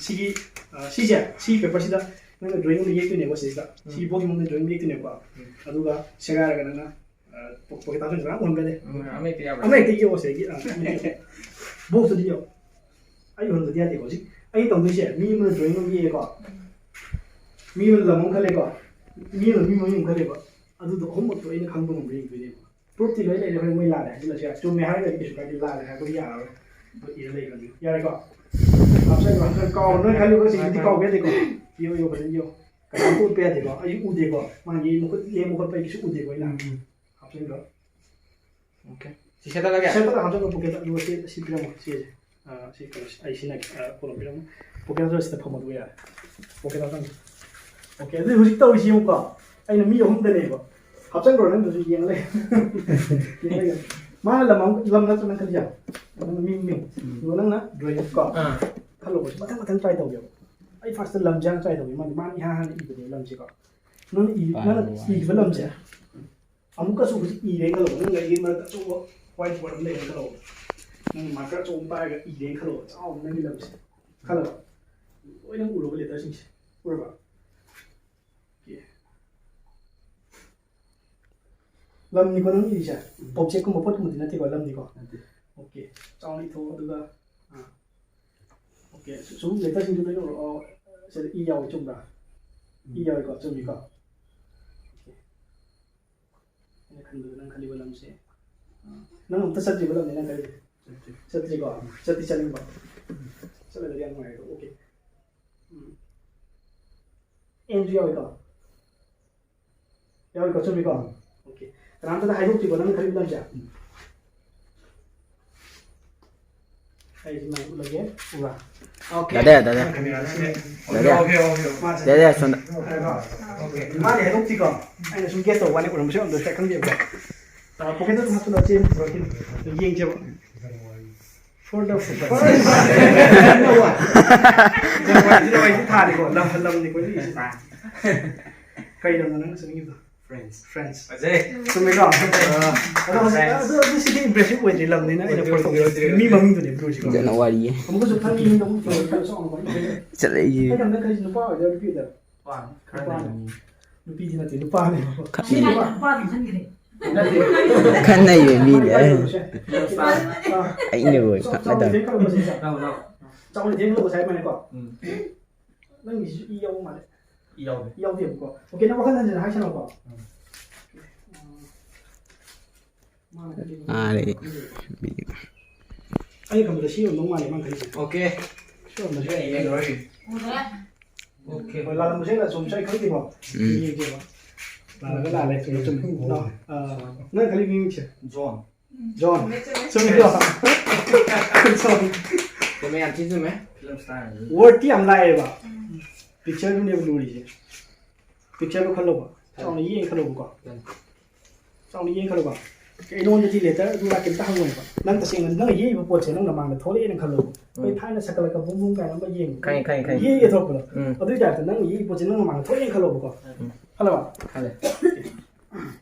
ꯁꯤꯒꯤ, ꯑ, ꯁꯤꯁꯦ, ꯁꯤ ꯄꯦꯄꯔꯁꯤꯗ ꯅꯪꯅ ꯗ꯭ꯔꯣꯌꯤꯡ ꯑꯃ ꯌꯦꯛꯇꯣꯏꯅꯦꯕ ꯁꯤꯁꯤꯗ꯫ ꯁꯤ ꯕꯣꯛꯁ ꯃꯅꯨꯡꯗ ꯗ꯭ꯔꯣꯌꯤꯡ ꯌꯦꯛꯇꯣꯏꯅꯦꯕꯀꯣ꯫ ꯑꯗꯨꯒ ꯁꯦꯒꯥꯏꯔꯒ ꯅꯪꯅ, ꯑ, ꯄꯣ-, ꯄꯣꯀꯦꯠ ꯍꯥꯞꯆꯟꯈ꯭ꯔꯣ, ꯌꯥꯝ ꯎꯍꯟꯕ ꯌꯥꯗꯦ꯫ ꯎꯝ, ꯑꯃ ꯍꯦꯛꯇ ꯌꯥꯕ꯭ꯔꯥ? ꯑꯃ ꯍꯦꯛꯇ ꯌꯦꯛꯑꯣꯁꯦ, ꯌꯦꯛ-, ꯑ, ꯑꯃ ꯍꯦꯛꯇ꯫ ꯕꯣꯛꯁꯇꯨꯗꯤ ꯌꯦꯛꯑꯣ꯫ ꯑꯩ ꯎꯍꯟꯕꯗꯤ ꯌꯥꯗꯦꯀꯣ꯫ ꯍꯧꯖꯤꯛ ꯑꯩ ꯇꯧꯗꯣꯏꯁꯦ, ꯃꯤ ꯑꯃꯅ ꯗ꯭ꯔꯣꯌꯤꯡ ꯑꯃ ꯌꯦꯛꯑꯦꯀꯣ꯫ ꯃꯤ ꯑꯃꯅ ꯂꯝ ꯑꯃ ꯈꯜꯂꯦꯀꯣ꯫ ꯃꯤ ꯑꯃꯅ ꯃꯤ ꯃꯃꯤꯡ ꯑꯃ ꯈꯜꯂꯦꯀꯣ꯫ ꯑꯗꯨꯗꯣ ꯑꯍꯨꯝꯃꯛꯇꯣ ꯑꯩꯅ ꯈꯪꯕ ꯉꯝꯕ꯭ꯔꯥ ꯌꯦꯡꯗꯣꯏꯅꯦꯕ꯫ ꯄ꯭ꯔꯨꯐꯇꯤ ꯂꯣꯏ ꯂꯩꯔꯦ, ꯍꯣꯔꯦꯟ ꯃꯣꯏ ꯂꯥꯜꯂꯦ ꯍꯥꯏꯖꯤꯜꯂꯁꯨ ꯌꯥꯏ꯫ ꯆꯨꯝꯃꯦ ꯍꯥꯏꯔꯒꯗꯤ ꯀꯩꯁꯨ ꯀꯥꯏꯗꯦ, ꯂꯥꯜꯂꯦ ꯍꯥꯏꯔꯛꯄꯗꯤ ꯌꯥꯔꯔꯣꯏ꯫ ꯑꯗꯣ ꯏꯔ ꯂꯩꯈ꯭ꯔꯅꯤ꯫ ꯌꯥꯔꯦꯀꯣ? ꯍꯥꯞꯆꯤꯟꯈ꯭ꯔꯣ, ꯍꯥꯞꯆꯤꯟꯈ꯭ꯔꯣ꯫ ꯀꯥꯎ-, ꯅꯣꯏ ꯈꯜꯂꯤꯕ ꯁꯤꯡꯁꯤꯗꯤ ꯀꯥꯎꯕ ꯌꯥꯗꯦꯀꯣ꯫ ꯏꯌꯣ, ꯏꯌꯣ, ꯐꯖꯅ ꯏꯌꯣ꯫ ꯀꯅꯥꯝꯇ ꯎꯠꯄ ꯌꯥꯗꯦꯀꯣ꯫ ꯑꯩꯁꯨ ꯎꯗꯦꯀꯣ꯫ ꯃꯥꯒꯤ ꯃꯈꯨꯠ ꯂꯦꯡꯕ ꯈꯣꯠꯄ ꯑꯩꯒꯤꯁꯨ ꯎꯗꯦꯀꯣ ꯑꯩꯅ꯫ ꯎꯝ, ꯎꯝ꯫ ꯍꯥꯞꯆꯤꯟꯈ꯭ꯔꯣ꯫ ꯑꯣꯀꯦ꯫ ꯁꯤ ꯁꯦꯠꯇꯠꯂꯒꯦ? ꯁꯦꯠꯇꯠꯂꯒ ꯍꯥꯞꯆꯤꯜꯂꯣ ꯄꯣꯀꯦꯠꯇ꯫ ꯑꯗꯨꯒ ꯁꯤ, ꯁꯤ ꯄꯤꯔꯝꯃꯣ꯫ ꯁꯤ, ꯑ, ꯁꯤ ꯀꯩꯅꯣ, ꯑꯩ ꯁꯤꯖꯤꯟꯅꯒꯦ꯫ ꯑ, ꯀꯣꯂꯣꯝ ꯄꯤꯔꯝꯃꯣ꯫ ꯄꯣꯀꯦꯠ ꯑꯗꯨ ꯁꯤꯗ ꯐꯝꯃꯣ, ꯑꯗꯨꯒ ꯌꯥꯔꯦ꯫ ꯄꯣꯀꯦꯠ ꯍꯥꯞꯆꯤꯟꯈ꯭ꯔꯣ꯫ ꯑꯣꯀꯦ, ꯑꯗꯨꯗꯤ ꯍꯧꯖꯤꯛ ꯇꯧꯔꯤꯁꯤ ꯌꯦꯡꯉꯨꯀꯣ꯫ ꯑꯩꯅ ꯃꯤ ꯑꯍꯨꯝꯗꯅꯦꯕ꯫ ꯍꯥꯞꯆꯟꯈ꯭ꯔꯣ ꯅꯪꯗꯨꯁꯨ ꯌꯦꯡꯉ ꯂꯩ꯫ ꯌꯦꯡꯉ ꯂꯩ꯫ ꯃꯥꯅ ꯂꯝ ꯑꯃ-, ꯂꯝ ꯅꯠꯇ꯭ꯔꯣ ꯅꯪ ꯈꯜꯂꯤꯁꯦ? ꯅꯪꯅ ꯃꯤ ꯃꯤꯡ꯫ ꯎꯝ꯫ ꯑꯗꯨꯒ ꯅꯪꯅ ꯗ꯭ꯔꯣꯌꯤꯡ ꯀꯣ꯫ ꯑꯥ꯫ ꯈꯜꯂꯣꯕ, ꯁꯤ ꯃꯊꯪ ꯃꯊꯪ ꯇ꯭ꯔꯥꯏ ꯇꯧꯒꯦꯕ꯫ ꯑꯩ ꯐꯥꯔꯁꯇ ꯂꯝꯁꯦ ꯍꯥꯟꯅ ꯇ꯭ꯔꯥꯏ ꯇꯧꯒꯦ꯫ ꯃꯥꯗꯤ ꯃꯥꯅ ꯏꯍꯥꯟ ꯍꯥꯟꯅ ꯏꯕꯅꯦ ꯂꯝꯁꯦꯀꯣ꯫ ꯅꯪꯅ ꯏ-, ꯄꯥꯏ ꯅꯪꯅ ꯍꯥꯏꯕ ꯏꯈꯤꯕ ꯋꯥꯅꯤ꯫ ꯂꯝꯁꯦ ꯑꯃꯨꯛꯀꯁꯨ ꯍꯧꯖꯤꯛ ꯏꯔꯦꯅ ꯈꯜꯂꯣꯕ꯫ ꯅꯪ ꯂꯩꯔꯤ ꯃꯔꯛꯇ ꯑꯆꯧꯕ ꯋꯥꯏꯠ ꯕꯣꯔꯗ ꯑꯃ ꯂꯩꯔꯦꯅ ꯈꯜꯂꯣꯕ꯫ ꯅꯪ ꯃꯥꯔꯀꯔ ꯑꯆꯧꯕ ꯑꯃ ꯄꯥꯏꯔꯒ ꯏꯔꯦꯅ ꯈꯜꯂꯣꯕ꯫ ꯆꯥꯎꯅ ꯅꯪꯒꯤ ꯂꯝꯁꯦ꯫ ꯈꯜꯂꯕ? ꯂꯣꯏꯅ ꯎꯔꯕ ꯂꯦꯇꯔꯁꯤꯡꯁꯦ? ꯎꯔꯕ? ꯑꯣꯀꯦ꯫ ꯂꯝꯅꯤꯀꯣ ꯅꯪ ꯏꯔꯤꯁꯦ? ꯎꯝ꯫ ꯑꯣꯕꯖꯦꯛꯀꯨꯝꯕ ꯄꯣꯠꯀꯨꯝꯕꯗꯤ ꯅꯠꯇꯦꯀꯣ, ꯂꯝꯅꯤꯀꯣ? ꯅꯠꯇꯦ꯫ ꯑꯣꯀꯦ꯫ ꯆꯥꯎꯅ ꯏꯊꯣꯛꯑꯣ, ꯑꯗꯨꯒ, ꯑꯥ꯫ ꯑꯣꯀꯦ꯫ ꯁꯨ-, ꯁꯨꯝ ꯂꯦꯇꯔꯁꯤꯡꯗꯣ ꯂꯣꯏꯅ ꯎꯔꯛꯑꯣ꯫ ꯁꯤꯗ ꯏ ꯌꯥꯎꯋꯦ, ꯆꯨꯝꯕ꯭ꯔꯥ? ꯏ ꯎꯝ꯫ ꯌꯥꯎꯋꯦꯀꯣ, ꯆꯨꯝꯃꯤꯀꯣ? ꯑꯣꯀꯦ꯫ ꯑꯩꯅ ꯈꯟꯕꯗ ꯅꯪ ꯈꯜꯂꯤꯕ ꯂꯝꯁꯦ, ꯑ, ꯅꯪ ꯑꯝꯇ ꯆꯠꯇ꯭ꯔꯤꯕ ꯂꯝꯅꯤ ꯅꯪ ꯈꯜꯂꯤꯁꯦ? ꯆꯠꯇ꯭ꯔꯤ꯫ ꯆꯠꯇ꯭ꯔꯤꯀꯣ? ꯆꯠꯇꯤ ꯆꯠꯅꯤꯡꯕ? ꯎꯝ꯫ ꯆꯠꯂꯒꯗꯤ ꯌꯥꯝ ꯅꯨꯡꯉꯥꯏꯔꯦꯀꯣ꯫ ꯑꯣꯀꯦ꯫ ꯎꯝ꯫ ꯑꯦꯟꯁꯨ ꯌꯥꯎꯋꯤꯀꯣ? ꯌꯥꯎꯋꯤꯀꯣ, ꯆꯨꯝꯃꯤꯀꯣ? ꯎꯝ꯫ ꯑꯣꯀꯦ꯫ ꯀꯅꯥꯝꯇꯗ ꯍꯥꯏꯗꯣꯛꯇ꯭ꯔꯤꯀꯣ ꯅꯪꯅ ꯈꯜꯂꯤꯕ ꯂꯝꯁꯦ? ꯎꯝ꯫ ꯑꯩ ꯁꯤ ꯃꯥꯏ ꯎꯠꯂꯒꯦ꯫ ꯎꯕ꯭ꯔꯥ? ꯑꯣꯀꯦ꯫ ꯗꯥꯗꯥ, ꯗꯥꯗꯥ꯫ ꯀꯦꯃꯦꯔꯥꯁꯦ꯫ ꯗꯥꯗꯥ꯫ Okay, okay, okay. ꯃꯥꯁꯦ꯫ ꯗꯥꯗꯥ, ꯁꯣꯝꯗ꯫ ꯍꯥꯏꯔꯣ? ꯑꯣꯀꯦ꯫ ꯃꯥꯗꯤ ꯍꯥꯏꯗꯣꯛꯇ꯭ꯔꯤꯀꯣ? ꯑꯩꯅ ꯁꯨꯝ ꯒꯦꯁ ꯇꯧꯕ ꯋꯥꯅꯤ, ꯎꯔꯝꯕꯁꯨ ꯌꯥꯝꯗꯣꯏ ꯈꯪꯗꯦꯕꯀꯣ꯫ ꯑ, ꯄꯣꯀꯦꯠꯇ ꯑꯗꯨꯝ ꯍꯥꯞꯆꯤꯜꯂꯣ, ꯆꯦ ꯑꯗꯨꯝ ꯄꯨꯔꯛꯈꯤꯅꯤ꯫ ꯑꯗꯨ ꯌꯦꯡꯁꯦꯕ꯫ For the first January, January ꯊꯥꯅꯤꯀꯣ, ꯂꯝ, ꯂꯝꯅꯤꯀꯣ ꯁꯤꯁꯦ꯫ ꯀꯩ ꯂꯝꯅꯣ ꯅꯪꯅ ꯆꯠꯅꯤꯡꯉꯤꯕꯗꯣ? ꯐ꯭ꯔꯦꯟꯁ꯫ ꯐ꯭ꯔꯦꯟꯁ꯫ ꯐꯖꯩ꯫ ꯆꯨꯝꯃꯤꯀꯣ? ꯑ, ꯑꯗꯣ ꯍꯧꯖꯤꯛ, ꯐ꯭ꯔꯦꯟꯁ꯫ ꯑꯗꯣ, ꯑꯗꯨ ꯁꯤꯗꯤ impressive ꯑꯣꯏꯗ꯭ꯔꯤ ꯂꯝꯅꯤꯅ ꯑꯩꯅ ꯑꯣꯏꯗ꯭ꯔꯤ, ꯐꯣꯇꯣ ꯑꯣꯏꯗ꯭ꯔꯤ, ꯑꯣꯏꯗ꯭ꯔꯤ꯫ ꯃꯤ ꯃꯃꯤꯡꯗꯨꯅꯦ ꯕ꯭ꯔꯣꯁꯤꯀꯣ꯫ ꯖꯅꯋꯥꯔꯤ꯫ ꯑꯃꯨꯛꯀꯁꯨ ꯈꯪꯉꯤ, ꯃꯤꯡꯗꯣ ꯑꯃꯨꯛ ꯊꯣꯛꯂꯛꯑꯦ, ꯈꯔ ꯆꯥꯎꯅ ꯋꯥꯔꯤ ꯁꯥꯟꯅꯩ꯫ ꯆꯠꯂꯛꯏ꯫ ꯑꯩ ꯈꯟꯕꯗ ꯀꯔꯤꯁꯤ ꯅꯨꯄꯥ ꯑꯣꯏꯗꯣꯏꯔꯥ ꯅꯨꯄꯤ ꯑꯣꯏꯗꯣꯏꯔꯥ? ꯅꯨꯄꯥꯅꯤ, ꯈꯔ ꯅꯨꯄꯥꯅꯤ꯫ ꯅꯨꯄꯤꯗꯤ ꯅꯠꯇꯦ, ꯅꯨꯄꯥꯅꯦ꯫ ꯈꯪꯉꯦ꯫ ꯅꯨꯄꯥ ꯑꯗꯨꯝ ꯈꯟꯈ꯭ꯔꯦ꯫ ꯈꯟꯅꯩꯌꯦ ꯃꯤꯅ꯫ ꯑꯥ꯫ ꯑꯩꯅ ꯑꯣꯏ ꯆꯥꯎ-, ꯆꯥꯎꯅ ꯈꯠꯅꯗꯕ꯫ ꯊꯦꯡ ꯈꯠꯂꯣ ꯉꯁꯥꯏ꯫ ꯂꯥꯎ, ꯂꯥꯎ꯫ ꯆꯥꯎꯅ ꯊꯦꯡ ꯈꯠꯂꯣ ꯉꯁꯥꯏ ꯑꯗꯨꯃꯥꯏꯅꯀꯣ꯫ ꯎꯝ꯫ ꯅꯪꯒꯤꯁꯤꯁꯨ ꯏ ꯌꯥꯎꯕ ꯃꯥꯜꯂꯦ꯫ ꯏ ꯌꯥꯎꯗꯦ꯫ ꯏ ꯌꯥꯎꯗꯦꯕꯀꯣ꯫ ꯑꯣꯀꯦ, ꯅꯪ ꯋꯥꯈꯜ ꯍꯟꯖꯤꯟꯅ ꯍꯥꯏꯁꯅꯨꯀꯣ꯫ ꯎꯝ꯫ ꯃꯥꯅ ꯀꯔꯤ ꯑꯥ, ꯂꯩ꯫ ꯑꯩ ꯈꯟꯕꯗ ꯁꯤ ꯑꯣꯏꯔꯝꯗꯧ ꯃꯥꯜꯂꯦ ꯃꯥꯅ ꯈꯜꯂꯤꯁꯦ꯫ ꯑꯣꯀꯦ꯫ ꯁꯤ ꯑꯣꯏꯔꯝꯕꯁꯨ ꯌꯥꯏ꯫ ꯌꯦꯡꯉꯔꯣꯏ꯫ ꯎꯗ꯭ꯔꯦ꯫ ꯑꯣꯀꯦ꯫ ꯍꯣꯏ, ꯂꯥꯜꯂꯝꯕꯁꯨ ꯌꯥꯏ, ꯑꯆꯨꯝꯕꯁꯨ ꯑꯩ ꯈꯪꯗꯦꯀꯣ꯫ ꯎꯝ꯫ ꯌꯦꯡꯒꯦꯕ꯫ ꯂꯥꯜꯂꯒ ꯂꯥꯜꯂꯦ, ꯆꯨꯝꯃꯦ ꯆꯨꯝꯃꯦ꯫ ꯅꯣ, ꯑ, ꯅꯪ ꯈꯜꯂꯤ ꯃꯤꯡꯁꯦ? ꯖꯣꯟ꯫ ꯖꯣꯟ꯫ ꯆꯨꯝꯃꯦ, ꯆꯨꯝꯃꯦ꯫ ꯆꯨꯝꯃꯤꯀꯣ? ꯖꯣꯟ꯫ ꯆꯨꯝꯃꯦ, ꯌꯥꯝ ꯊꯤ ꯆꯨꯝꯃꯦ꯫ Film star. ꯋꯥꯔꯗꯇꯤ ꯌꯥꯝ ꯂꯥꯛꯑꯦꯕ꯫ ꯎꯝ꯫ ꯄꯤꯛꯆꯔꯗꯨꯅꯦꯕ ꯂꯨꯔꯤꯁꯦ꯫ ꯄꯤꯛꯆꯔꯗꯨ ꯈꯜꯂꯣꯕ꯫ ꯆꯥꯎꯅ ꯌꯦꯡ ꯈꯜꯂꯣꯕꯀꯣ꯫ ꯎꯝ꯫ ꯆꯥꯎꯅ ꯌꯦꯡ ꯈꯜꯂꯣꯕ꯫ ꯑꯩꯉꯣꯟꯗꯗꯤ ꯂꯦꯇꯔ ꯑꯗꯨ ꯀꯩꯝꯇ ꯍꯪꯉꯣꯏꯕ꯫ ꯅꯪ ꯇꯁꯦꯡꯅ ꯅꯪ ꯌꯦꯛꯏꯕ ꯄꯣꯠꯁꯦ ꯅꯪ ꯅꯃꯥꯡꯗ ꯊꯣꯛꯂꯛꯑꯦꯅ ꯈꯜꯂꯣꯕ꯫ ꯑꯩꯈꯣꯏ ꯎꯝ꯫ ꯊꯥꯏꯅ ꯁꯀꯂꯀ ꯕꯨꯝ ꯕꯨꯝ ꯀꯥꯏꯅ ꯑꯃ ꯌꯦꯡꯕꯗꯣ꯫ ꯈꯪꯉꯦ, ꯈꯪꯉꯦ, ꯈꯪꯉꯦ꯫ ꯌꯦꯛꯑꯦ ꯊꯣꯛꯄꯗꯣ꯫ ꯎꯝ꯫ ꯑꯗꯨꯏ ꯇꯥꯏꯞꯇ ꯅꯪ ꯌꯦꯛꯏ ꯄꯣꯠꯁꯦ ꯅꯪ ꯃꯃꯥꯡꯗ ꯊꯣꯛꯂꯛꯑꯦꯅ ꯈꯜꯂꯣꯕꯀꯣ꯫ ꯎꯝ꯫ ꯈꯜꯂꯕ? ꯈꯜꯂꯦ꯫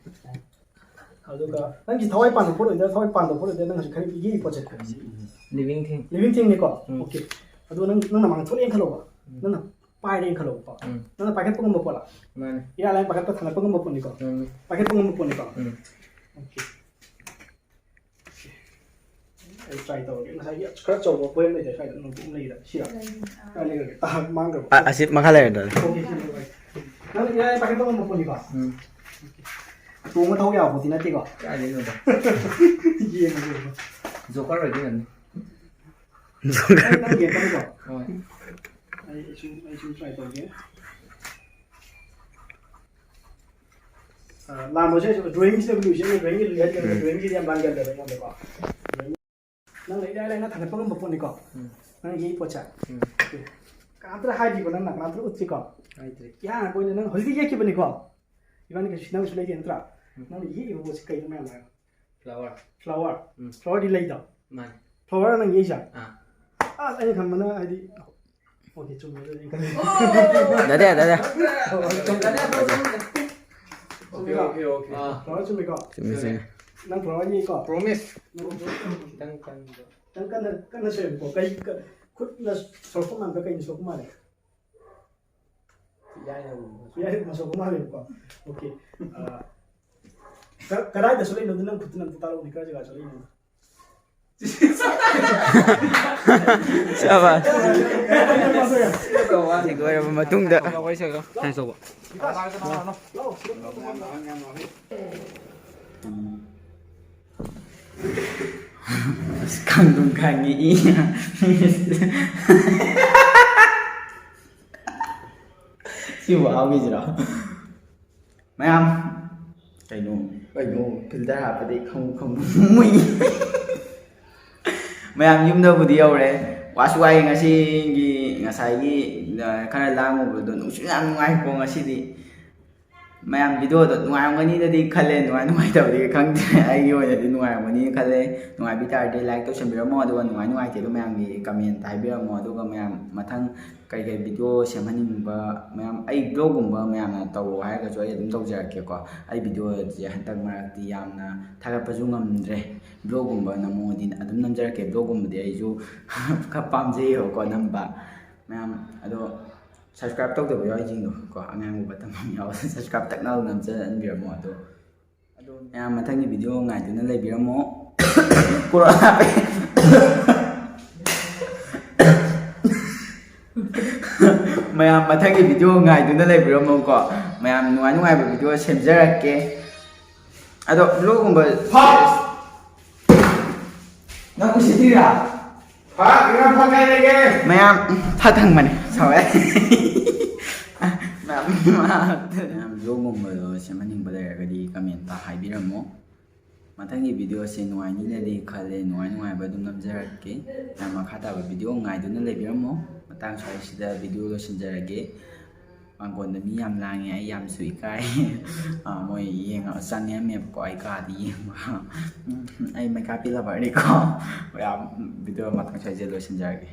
ꯑꯗꯨꯒ ꯅꯪꯒꯤ ꯊꯋꯥꯏ ꯄꯥꯟꯕ ꯄꯣꯠ ꯑꯣꯏꯗꯣꯏꯔꯥ, ꯊꯋꯥꯏ ꯄꯥꯟꯗꯕ ꯄꯣꯠ ꯑꯣꯏꯗꯣꯏꯔꯥ, ꯅꯪ ꯍꯧꯖꯤꯛ ꯈꯜꯂꯤ ꯌꯦꯛꯏ ꯄꯣꯠꯁꯦ? ꯂꯤꯕꯤꯡ ꯊꯤꯡ꯫ ꯂꯤꯕꯤꯡ ꯊꯤꯡꯅꯤꯀꯣ? ꯎꯝ꯫ ꯑꯣꯀꯦ꯫ ꯑꯗꯨ ꯅꯪ, ꯅꯪ ꯅꯃꯥꯡꯗ ꯊꯣꯛꯂꯛꯑꯦꯅ ꯈꯜꯂꯣꯕ꯫ ꯎꯝ꯫ ꯅꯪꯅ ꯄꯥꯏꯔꯦꯅ ꯈꯜꯂꯣꯕꯀꯣ꯫ ꯎꯝ꯫ ꯅꯪꯅ ꯄꯥꯏꯈꯠꯄ ꯉꯝꯕ ꯄꯣꯠꯂꯥ? ꯃꯥꯅꯦ꯫ ꯏꯔꯥꯏ ꯂꯥꯏꯅ ꯄꯥꯏꯈꯠꯄ ꯊꯥꯡꯒꯠꯄ ꯉꯝꯕ ꯄꯣꯠꯅꯤꯀꯣ? ꯎꯝ꯫ ꯄꯥꯏꯈꯠꯄ ꯉꯝꯕ ꯄꯣꯠꯅꯤꯀꯣ? ꯎꯝ꯫ ꯑꯣꯀꯦ꯫ ꯑꯩ ꯇ꯭ꯔꯥꯏ ꯇꯧꯔꯒꯦ꯫ ꯉꯁꯥꯏꯒꯤ ꯈꯔ ꯆꯥꯎꯕ ꯄꯣꯠ ꯑꯃ ꯂꯩꯗꯥꯏ ꯁ꯭ꯋꯥꯏꯗ, ꯅꯣꯠꯕꯨꯛ ꯑꯃ ꯂꯩꯗ꯫ ꯁꯤꯔ? ꯂꯩ, ꯑꯥ꯫ ꯀꯥꯏ ꯂꯩꯈ꯭ꯔꯒꯦ? ꯑꯥ, ꯃꯥꯡꯈ꯭ꯔꯕ? ꯑ-, ꯑꯁꯤ ꯃꯈꯥ ꯂꯩꯔꯦ, ꯗꯥꯗꯥ꯫ ꯑꯣꯀꯦ, ꯁꯤ ꯂꯩꯔꯦ꯫ ꯅꯪ ꯏꯔꯥꯏ ꯂꯥꯏꯅ ꯄꯥꯏꯈꯠꯄ ꯉꯝꯕ ꯄꯣꯠꯅꯤꯀꯣ? ꯎꯝ꯫ ꯇꯣꯡꯉ ꯊꯧ ꯌꯥꯕ ꯄꯣꯠꯇꯤ ꯅꯠꯇꯦꯀꯣ? ꯀꯥꯏꯗꯩꯅꯣꯗ꯫ ꯌꯦꯡꯉꯒꯦ꯫ ꯖꯣꯀꯔ ꯑꯣꯏꯗꯣꯏ ꯑꯣꯏꯔꯝꯅꯤ꯫ ꯅꯪ, ꯅꯪ ꯌꯦꯡꯉꯛꯀꯅꯤꯀꯣ? ꯍꯣꯏ꯫ ꯑꯩ ꯁꯨꯝ, ꯑꯩ ꯁꯨꯝ ꯇ꯭ꯔꯥꯏ ꯇꯧꯒꯦ꯫ ꯑ, ꯂꯥꯟꯕꯁꯦ ꯗ꯭ꯔꯣꯌꯤꯡꯁꯤꯅ ꯂꯨꯏꯁꯦ, ꯗ꯭ꯔꯣꯌꯤꯡꯁꯤ ꯂꯨꯏ ꯍꯥꯏꯗꯤ ꯀꯩꯅꯣ? ꯎꯝ꯫ ꯗ꯭ꯔꯣꯌꯤꯡꯁꯤꯗꯤ ꯌꯥꯝ ꯂꯥꯟꯒꯜꯂꯦꯕ ꯑꯩꯉꯣꯟꯗꯀꯣ꯫ ꯗ꯭ꯔꯣꯌꯤꯡ-, ꯅꯪꯅ ꯏꯔꯥꯏ ꯂꯥꯏꯅ ꯊꯥꯡꯒꯠꯄ ꯉꯝꯕ ꯄꯣꯠꯅꯤꯀꯣ? ꯎꯝ꯫ ꯅꯪ ꯌꯦꯛꯏ ꯄꯣꯠꯁꯦ? ꯎꯝ꯫ ꯀꯅꯥꯝꯇ ꯍꯥꯏꯗ꯭ꯔꯤꯀꯣ ꯅꯪꯅ? ꯀꯅꯥꯝꯇ ꯎꯠꯇ꯭ꯔꯤꯀꯣ? ꯍꯥꯏꯗ꯭ꯔꯤ꯫ ꯏꯍꯥꯟ ꯍꯥꯟꯕ ꯑꯣꯏꯅ ꯅꯪ ꯍꯧꯖꯤꯛꯇꯤ ꯌꯦꯛꯈꯤꯕꯅꯤꯀꯣ? ꯏꯕꯥꯅꯤ ꯀꯩꯁꯨ ꯁꯤꯟꯅꯕꯁꯨ ꯂꯩꯇꯦ ꯅꯠꯇ꯭ꯔꯥ? ꯎꯝ꯫ ꯅꯪꯅ ꯌꯦꯛꯏꯕ ꯄꯣꯠꯁꯦ ꯀꯩꯅꯣ ꯃꯌꯥꯝ ꯍꯥꯏꯔꯣ? ꯐ꯭ꯂꯥꯋꯔ꯫ ꯐ꯭ꯂꯥꯋꯔ? ꯎꯝ꯫ ꯐ꯭ꯂꯥꯋꯔꯗꯤ ꯂꯩꯗꯣ? ꯃꯥꯅꯦ꯫ ꯐ꯭ꯂꯥꯋꯔ ꯅꯪ ꯌꯦꯛꯏꯁꯦ? ꯑꯥ꯫ ꯑꯁ, ꯑꯩꯅ ꯈꯟꯕꯅ ꯍꯥꯏꯗꯤ, ꯑꯣꯀꯦ, ꯆꯨꯝꯃꯦ, ꯑꯗꯨ ꯑꯩꯅ ꯈꯜꯂꯤ꯫ ꯗꯥꯗꯥ, ꯗꯥꯗꯥ꯫ ꯐ꯭ꯂꯥꯋꯔ ꯆꯨꯝꯃꯤꯀꯣ? Okay, okay, okay. ꯑꯥ꯫ ꯐ꯭ꯂꯥꯋꯔ ꯆꯨꯝꯃꯤꯀꯣ? ꯆꯨꯝꯃꯤ, ꯆꯨꯝꯃꯤ꯫ ꯅꯪ ꯐ꯭ꯂꯥꯋꯔ ꯌꯦꯛꯏꯀꯣ? ꯄ꯭ꯔꯣꯃꯤꯁ꯫ ꯅꯪ ꯈꯤꯇꯪ ꯀꯟꯕ꯫ ꯈꯤꯇꯪ ꯀꯟꯅ, ꯀꯟꯅ ꯁꯣꯏꯌꯨꯀꯣ꯫ ꯀꯩ, ꯀ-, ꯈꯨꯠꯅ ꯁꯣꯛꯄ ꯃꯥꯟꯕ꯭ꯔꯥ, ꯀꯩꯅ ꯁꯣꯛꯄ ꯃꯥꯜꯂꯦ? ꯌꯥꯏꯅ ꯎꯕ꯫ ꯌꯥꯏꯅ ꯁꯣꯛꯄ ꯃꯥꯜꯂꯦꯕꯀꯣ꯫ ꯑꯣꯀꯦ꯫ ꯑꯥ, ꯀ-, ꯀꯗꯥꯏꯗ ꯁꯣꯛꯂꯛꯏꯅꯣ? ꯑꯗꯨ ꯅꯪ ꯈꯨꯠꯇꯨꯅ ꯑꯝꯇ ꯇꯥꯛꯂꯛꯎꯅꯦ, ꯀꯗꯥꯏ ꯖꯒꯥ ꯁꯣꯛꯂꯛꯏꯅꯣ? ꯁꯥꯕꯥꯁ꯫ ꯁꯤ ꯂꯣꯏꯔꯕ ꯃꯇꯨꯡꯗ꯫ ꯋꯥꯔꯤ ꯁꯥꯒꯦ꯫ ꯁꯥꯏꯟꯁ ꯇꯧꯕ꯫ ꯂꯥꯛꯑꯣ, ꯁꯤꯗ꯫ ꯈꯪꯗꯨꯝ ꯈꯪꯉꯤ ꯏ꯫ ꯁꯤꯕꯨ ꯍꯥꯎꯈꯤꯁꯤꯔꯣ? ꯃꯌꯥꯝ, ꯀꯩꯅꯣ, ꯀꯩꯅꯣ, ꯐꯤꯜꯇꯔ ꯍꯥꯞꯄꯗꯤ ꯈꯪꯕꯨ ꯈꯪꯕꯨ ꯃꯨꯏ꯫ ꯃꯌꯥꯝ ꯌꯨꯝꯗꯕꯨꯗꯤ ꯌꯧꯔꯦ꯫ ꯋꯥꯁꯨ ꯋꯥꯏ ꯉꯁꯤꯒꯤ, ꯉꯁꯥꯏꯒꯤ, ꯑ, ꯈꯔ ꯂꯥꯡꯉꯨꯕꯗꯣ ꯅꯨꯡꯁꯨ ꯌꯥꯝ ꯅꯨꯡꯉꯥꯏꯀꯣ ꯉꯁꯤꯗꯤ꯫ ꯃꯌꯥꯝ ꯚꯤꯗꯤꯑꯣꯗꯣ ꯅꯨꯡꯉꯥꯏꯔꯝꯒꯅꯤꯅꯗꯤ ꯈꯜꯂꯦ, ꯅꯨꯡꯉꯥꯏ ꯅꯨꯡꯉꯥꯏꯇꯕꯗꯤ ꯈꯪꯗ꯭ꯔꯦ꯫ ꯑꯩꯒꯤ ꯑꯣꯏꯅꯗꯤ ꯅꯨꯡꯉꯥꯏꯔꯝꯒꯅꯤꯅ ꯈꯜꯂꯦ꯫ ꯅꯨꯡꯉꯥꯏꯕꯤ ꯇꯥꯔꯗꯤ ꯂꯥꯏꯛ ꯇꯧꯁꯟꯕꯤꯔꯝꯃꯣ, ꯑꯗꯨꯒ ꯅꯨꯡꯉꯥꯏ ꯅꯨꯡꯉꯥꯏꯇꯦꯗꯣ ꯃꯌꯥꯝꯒꯤ ꯀꯃꯦꯟꯇ ꯍꯥꯏꯕꯤꯔꯝꯃꯣ꯫ ꯑꯗꯨꯒ ꯃꯌꯥꯝ ꯃꯊꯪ ꯀꯩ ꯀꯩ ꯚꯤꯗꯤꯑꯣ ꯁꯦꯝꯍꯟꯅꯤꯡꯕ ꯃꯌꯥꯝ, ꯑꯩ ꯕ꯭ꯂꯣꯒꯨꯝꯕ ꯃꯌꯥꯝꯅ ꯇꯧꯔꯣ ꯍꯥꯏꯔꯒꯁꯨ ꯑꯩ ꯑꯗꯨꯝ ꯇꯧꯖꯔꯛꯀꯦꯀꯣ꯫ ꯑꯩ ꯚꯤꯗꯤꯑꯣꯁꯦ ꯍꯟꯗꯛ ꯃꯔꯛꯇꯤ ꯌꯥꯝꯅ ꯊꯥꯒꯠꯄꯁꯨ ꯉꯝꯗ꯭ꯔꯦ꯫ ꯕ꯭ꯂꯣꯒꯨꯝꯕ ꯅꯝꯃꯣꯗꯤ ꯑꯗꯨꯝ ꯅꯝꯖꯔꯛꯀꯦ꯫ ꯕ꯭ꯂꯣꯒꯨꯝꯕꯗꯤ ꯑꯩꯁꯨ ꯈꯔ ꯄꯥꯝꯖꯩꯌꯦꯕꯀꯣ ꯅꯝꯕ꯫ ꯃꯌꯥꯝ ꯑꯗꯣ ꯁꯕꯁꯀ꯭ꯔꯥꯏꯕ ꯇꯧꯗꯕ ꯌꯥꯎꯔꯤꯁꯤꯡꯗꯣ ꯀꯣ, ꯑꯉꯥꯡꯕ ꯕꯇꯟ ꯑꯃ ꯌꯥꯎꯕ ꯁꯕꯁꯀ꯭ꯔꯥꯏꯕ ꯇꯛ ꯂꯥꯎꯅ ꯅꯝꯖꯟꯕꯤꯔꯝꯃꯣ꯫ ꯑꯗꯣ, ꯑꯗꯣ ꯃꯌꯥꯝ ꯃꯊꯪꯒꯤ ꯚꯤꯗꯤꯑꯣ ꯉꯥꯏꯗꯨꯅ ꯂꯩꯕꯤꯔꯝꯃꯣ꯫ ꯀꯣꯔꯣꯅꯥ ꯃꯌꯥꯝ ꯃꯊꯪꯒꯤ ꯚꯤꯗꯤꯑꯣ ꯉꯥꯏꯗꯨꯅ ꯂꯩꯕꯤꯔꯝꯃꯣꯀꯣ꯫ ꯃꯌꯥꯝ ꯅꯨꯡꯉꯥꯏ ꯅꯨꯡꯉꯥꯏꯕ ꯚꯤꯗꯤꯑꯣ ꯁꯦꯝꯖꯔꯛꯀꯦ꯫ ꯑꯗꯣ ꯕ꯭ꯂꯣꯒꯨꯝꯕ ꯅꯪ ꯎꯁꯤꯠꯇ꯭ꯔꯤꯔꯥ? ꯐꯥ, ꯏꯔꯥ ꯐꯥ ꯀꯥꯏ ꯂꯩꯒꯦ? ꯃꯌꯥꯝ ꯐꯥ ꯊꯪꯕꯅꯦ, ꯁꯥꯎꯋꯦ꯫ ꯃꯌꯥꯝ, ꯃꯌꯥꯝ ꯕ꯭ꯂꯣꯒꯨꯝꯕꯗꯣ ꯁꯦꯝꯍꯟꯅꯤꯡꯕ ꯂꯩꯔꯒꯗꯤ ꯀꯃꯦꯟꯇ ꯍꯥꯏꯕꯤꯔꯝꯃꯣ꯫ ꯃꯊꯪꯒꯤ ꯚꯤꯗꯤꯑꯣꯁꯦ ꯅꯨꯡꯉꯥꯏꯅꯤꯅꯗꯤ ꯈꯜꯂꯦ, ꯅꯨꯡꯉꯥꯏ ꯅꯨꯡꯉꯥꯏꯕ ꯑꯗꯨꯝ ꯅꯝꯖꯔꯛꯀꯦ꯫ ꯃꯌꯥꯝ ꯃꯈꯥ ꯇꯥꯕ ꯚꯤꯗꯤꯑꯣ ꯉꯥꯏꯗꯨꯅ ꯂꯩꯕꯤꯔꯝꯃꯣ꯫ ꯃꯇꯥꯡ ꯁ꯭ꯋꯥꯏꯁꯤꯗ ꯚꯤꯗꯤꯑꯣ ꯂꯣꯏꯁꯤꯟꯖꯔꯒꯦ꯫ ꯃꯥꯡꯒꯣꯟꯗ ꯃꯤ ꯌꯥꯝ ꯂꯥꯡꯉꯦ, ꯑꯩ ꯌꯥꯝꯁꯨ ꯏꯀꯥꯏ꯫ ꯑ, ꯃꯣꯏ ꯌꯦꯡꯉ ꯆꯪꯉꯝꯃꯦꯕꯀꯣ ꯑꯩ ꯀꯥꯗ ꯌꯦꯡꯕ꯫ ꯎꯝ, ꯑꯩ ꯃꯩꯀꯥꯞꯄꯤ ꯂꯚꯔꯅꯤꯀꯣ꯫ ꯃꯌꯥꯝ ꯚꯤꯗꯤꯑꯣ ꯃꯇꯥꯡ ꯁ꯭ꯋꯥꯏꯁꯤꯗ ꯂꯣꯏꯁꯤꯟꯖꯔꯒꯦ꯫